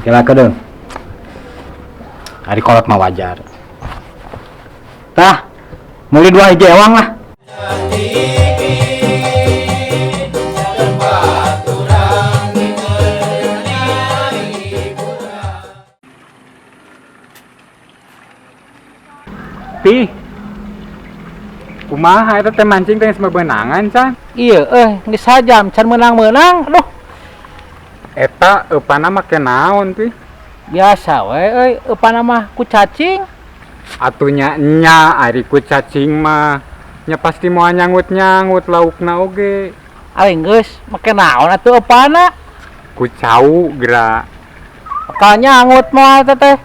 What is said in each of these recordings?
Kira kedeung. Ari kolot mah wajar. Tah, meuli dua hiji ewang lah. Pi. Kumaha eta teh mancing teh geus meunangan can? Iya, geus sajam can meunang-meunang. Aduh, Eta eupana make naon, Pi? Biasa we euy, eupana mah ku cacing. Atuh nya nya ari ku cacing mah nya pasti moal nyangut-nyangut laukna oge. Ari geus make naon atuh eupana? Ku cau geura. Bakal nyangut moal teh.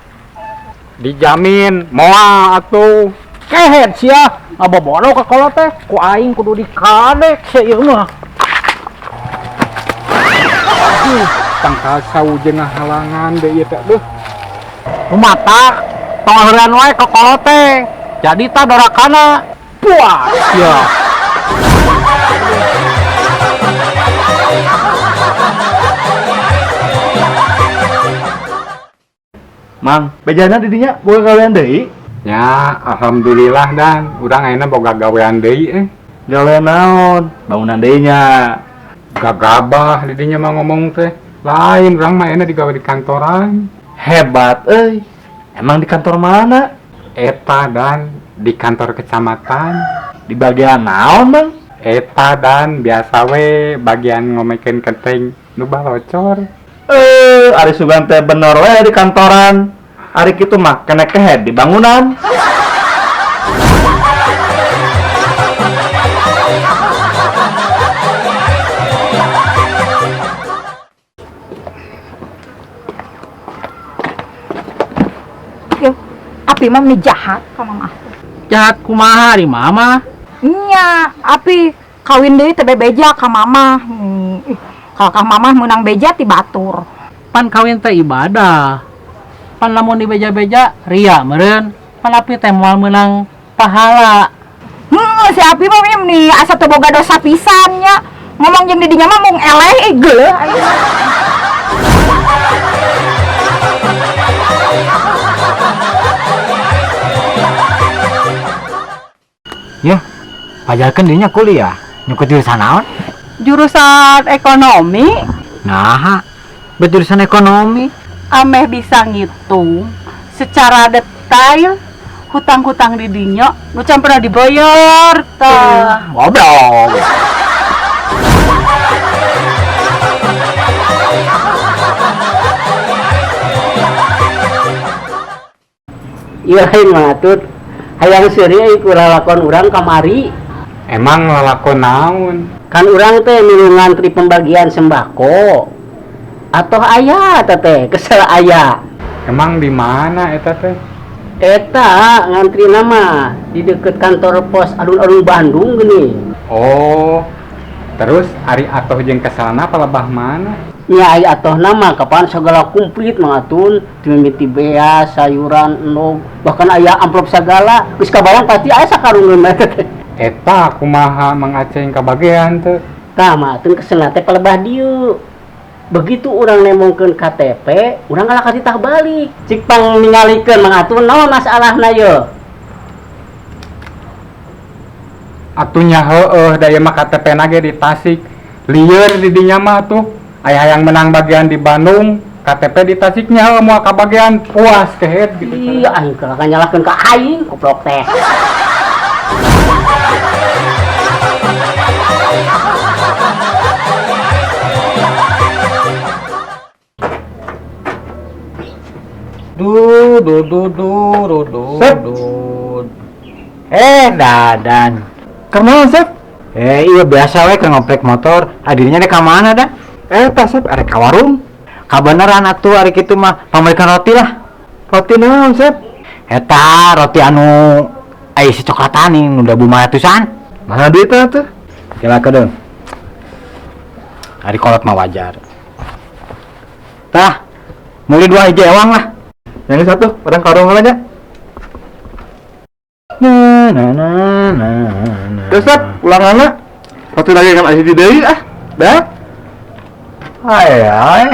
Dijamin moal atuh. Kehed sia, ngabobodo ka kolot teh. Ku aing kudu dikadek sia ieu mah. Aduh, tangkal sau jeung ngahalangan deui ieu teh. Duh. Mata tong heureuan wae ka kolot teh. Jadi tah dorakana. Puas sia. Mang, bejana di dinya boga gawean deui? Ya, alhamdulillah dan urang ayeuna boga gawean deui. Gawean naon? Bangunan deui nya. Gagabah di dinya mah ngomong teh. Lain urang mah ayeuna digawe di kantoran. Hebat euy. Emang di kantor mana? Eta dan di kantor kecamatan. Di bagian naon, Bang? Eta dan biasa we bagian ngomekeun kenteng nu balocor. Ari sugan teh bener we di kantoran. Ari kitu mah kene kehed di bangunan. Yuh, Api mah meni jahat ka mama. Jahat kumaha di mama? Nya, Api kawin deui teh bebeja ka mama. Ih, kalau ka mama meunang beja ti batur. Pan kawin teh ibadah. Pan lamun dibeja-beja ria meureun. Pan Api teh moal meunang pahala. Si Api mah meni asa teu boga dosa pisan nya. Ngomong jeung di dinya mah mung eleh ih geuleuh aing mah. Yeuh, pajarkeun dinya kuliah. Nyukut jurusan naon? Jurusan ekonomi. Naha, bet jurusan ekonomi. Ameh bisa ngitung secara detail hutang-hutang di dinya nu can pernah dibayar tah. Goblok. Ieu lain mah atuh hayang seuri euy ku lalakon urang kamari. Emang lalakon naon? Kan urang teh milu ngantri pembagian sembako. Atoh aya eta teh, kesel aya. Emang di mana eta teh? Eta ngantri nama di deket kantor pos alun-alun Bandung gini. Oh, terus ari atoh jeung keselna palebah mana? Nya ari atoh nama kapan segala komplit Mang Atun, ti mimiti beas, sayuran, endog, bahkan aya amplop sagala. Geus kabayang pasti aya sakarungeun mah eta teh. Eta kumaha Mang Aceng kabagean teu? Tah Mang Atun keselna teh palebah dieu. Begitu urang nemongkeun KTP, urang kalah katitah balik. Cik pang ningalikeun Mang Atun naon masalahna ye? Atuh nya heueuh da ieu mah KTP na ge di Tasik. Lieur di dinya mah atuh. Aya hayang menang bagian di Bandung, KTP di Tasik nya heueuh moal kabagean puas kehed gitu. Iya aing kalah nyalahkeun ka aing goblok teh. Du du du du du du Sep. du. Dadan. Kunaon, Sep? Iya biasa we ke ngoprek motor. Adirinya rek ka mana dah? Tah Sep, arek ka warung. Kabeneran atuh ari kitu mah pamrikeun roti lah. Roti naon, Sep? Eta roti anu aya isi coklatan nih, nu 2500-an. Mana duitna tuh? Kira kedeung. Ari kolot mah wajar. Tah, meuli dua hiji ewang lah. Yang satu, orang karung nya. Na na na na na. Terus, Sep, ulanganna. Roti lagi kan aya hiji deui ah. Dah. Ai ai.